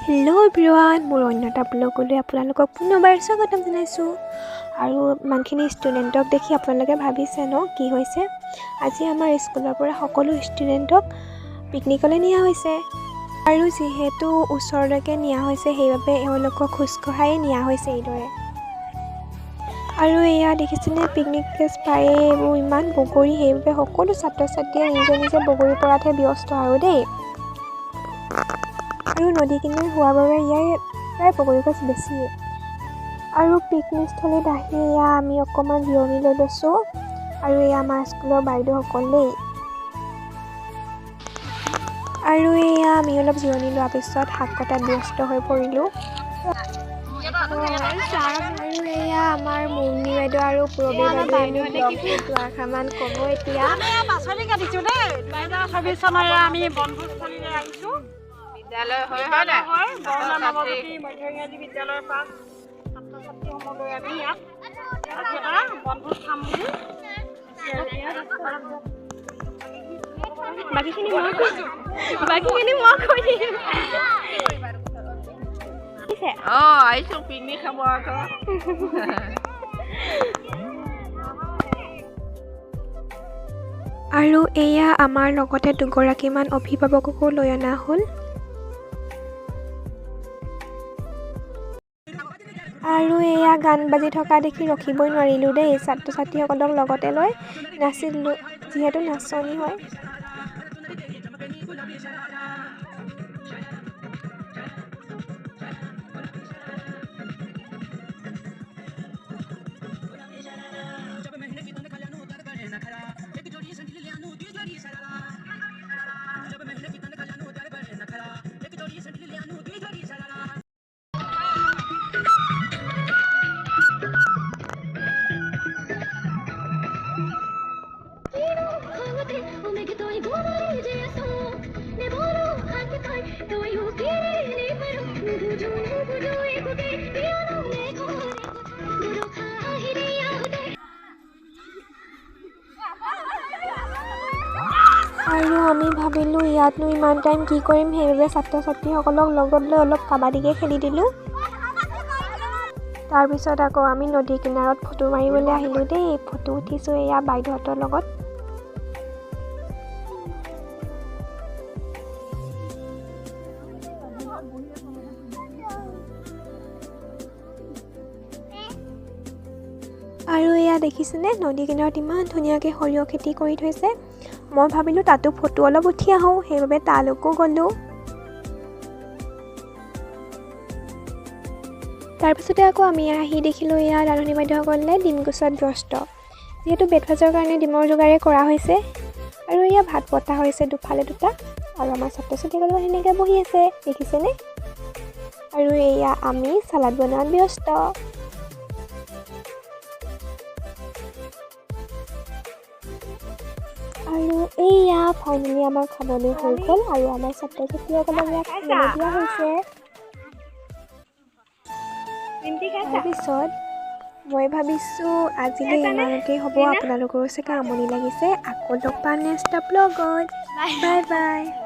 Hello' everyone, মোৰ অন্য এটা ব্লগলৈ আপোনালোকক পুনৰবাৰ স্বাগতম জনাইছোঁ। আৰু ইমানখিনি ষ্টুডেণ্টক দেখি আপোনালোকে ভাবিছে ন কি হৈছে। আজি আমাৰ স্কুলৰ পৰা সকলো ষ্টুডেণ্টক পিকনিকলৈ নিয়া হৈছে। আৰু যিহেতু ওচৰলৈকে নিয়া হৈছে, সেইবাবে এওঁলোকক খোজকঢ়ায়ে নিয়া হৈছে এইদৰে। আৰু এয়া দেখিছেনে, পিকনিক প্লেচ পায়ে এইবোৰ ইমান বগৰী, সেইবাবে সকলো ছাত্ৰ ছাত্ৰীয়ে নিজে নিজে বগৰী পৰাতহে ব্যস্ত আৰু দেই। আৰু নদী কিনাৰ হোৱাৰ বাবে ইয়াৰ প্ৰায় বগৰী গছ বেছিয়ে। আৰু পিকনিকস্থলীত আহি এয়া আমি অকণমান জিৰণি লৈ লৈছোঁ। আৰু এয়া আমাৰ স্কুলৰ বাইদেউসকল দেই। আৰু এয়া আমি অলপ জিৰণি লোৱাৰ পিছত শাক কটাত ব্যস্ত হৈ পৰিলোঁ। আৰু এয়া আমাৰ মুন্নি বাইদেউ আৰু পূৰবী বাইদেৱে ব্লগটোত দুআষাৰমান ক'ব এতিয়া। পাচলি কাটিছোঁ দেই। 2024 চনৰে আমি বনভোজস্থলীলৈ আহিছোঁ। বিদ্যালয় হয় হয় নাই? হয়, বৰলা নৱজ্যোতি মধ্য ইংৰাজী বিদ্যালয়ৰ পৰা ছাত্ৰ ছাত্ৰীসমূহ লৈ আমি ইয়াত আজি এটা বনভোজ খাম বুলি। বাকীখিনি মই কৈছোঁ, বাকীখিনি মই কৈ দিম। অঁ, আহিছোঁ পিকনিক খাব আকৌ। আৰু এয়া আমাৰ লগতে দুগৰাকীমান অভিভাৱককো লৈ অনা হ'ল। আৰু এয়া গান বাজি থকা দেখি ৰখিবই নোৱাৰিলোঁ দেই, ছাত্ৰ ছাত্ৰীসকলক লগতে লৈ নাচিলোঁ, যিহেতু নাচনী হয়। আৰু আমি ভাবিলোঁ ইয়াতনো ইমান টাইম কি কৰিম, সেইবাবে ছাত্ৰ ছাত্ৰীসকলক লগত লৈ অলপ কাবাডীকে খেলি দিলোঁ। তাৰপিছত আকৌ আমি নদীৰ কিনাৰত ফটো মাৰিবলৈ আহিলোঁ দেই। ফটো উঠিছোঁ এয়া বাইদেউহঁতৰ লগত। আৰু এয়া দেখিছেনে, নদী কিনাৰত ইমান ধুনীয়াকৈ সৰিয়হ খেতি কৰি থৈছে। মই ভাবিলোঁ তাতো ফটো অলপ উঠি আহোঁ, সেইবাবে তালৈকো গ'লোঁ। তাৰপিছতে আকৌ আমি আহি দেখিলোঁ এয়া ৰান্ধনী বাইদেউসকলে ডিম গুচোৱাত ব্যস্ত, যিহেতু ব্ৰেকফাষ্টৰ কাৰণে ডিমৰ যোগাৰে কৰা হৈছে। আৰু এয়া ভাত পতা হৈছে দুফালে দুটা, আৰু আমাৰ ছাত্ৰ ছাত্ৰীসকলেও সেনেকৈ বহি আছে, দেখিছেনে। আৰু এয়া আমি চালাড বনোৱাত ব্যস্ত। আৰু এইয়া ফাইনেলি আমাৰ খাবলৈ হৈ গ'ল। আৰু আমাৰ ছাত্ৰ ছাত্ৰীসকলক ইয়াত খাবলৈ দিয়া হৈছে। তাৰপিছত মই ভাবিছোঁ আজিলৈ ইমানতেই হ'ব, আপোনালোকৰো চাগে আমনি লাগিছে। আকৌ লগ পাম নেক্সট ব্লগত। Bye bye.